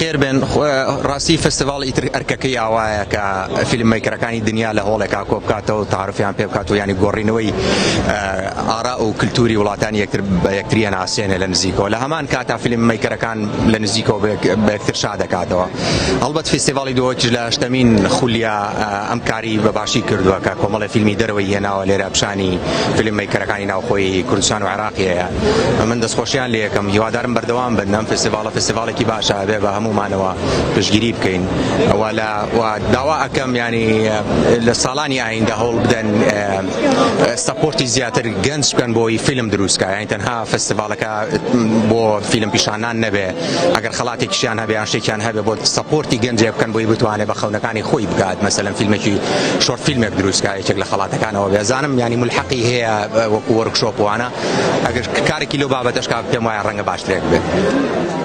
خێر بێن ڕاستی فستیڤاڵ ئیتر ئەرکەکەی ئاوایە کە film maker ەکانی دنیا لە هۆڵێکا کۆ بکاتەوە تەعارفیان پێ بکات و ینی گۆڕینەوەی ئارا و کللتوری وڵاتانی یەکتر بە یەکتریە ناسێنێ لە نزیکەوە لە هەمان کاتا film maker ەکان لە نزیکەوە بە یەکتر شا دەکاتەوە هەڵبەت فیستیڤاڵی دهۆکیش لە هەشتەمین خولیا ئەم کاری بە باشی کردووە کە کۆمەڵی فیلمی دەرەوەی هێناوە لێرە پیشانی film maker ەکانی ناوخۆی کوردستان و عێراقی هەیە من دەستخۆشیان لێ یەکەم هیوادارم بەردەوام بن ئەم فستیڤاڵە فستیڤاڵێکی باشە ئەبێ بە هەموومانەوە پشتگیری بکەین و لە و داوا ئەکەم ینی لە ساڵانی ئایندە هەوڵ بدەن support ی زیاتر گەنج بکەن بۆی فیلم دروستکە یانی تەنها فستیڤاڵەکە بۆ فیلم پیشانان نەبێ ئەگەر خەڵاتێکیشیان هەبێ یان شتێکیان هەبێ بۆ support ی گەنجێ بکەن بۆی بتوانێت بە خەونەکانی خۆی بگات مەسەلەن فیلمێکی short فیلمێک دروستکە یەکێک لە خەڵاتەکانەوە بێزانم ینی ملحقی هەیە وەکو workshop وانە ئەگەر کارێکی لەو بابەتەش کا پێم وایە ڕەنگە باشترێک بێت.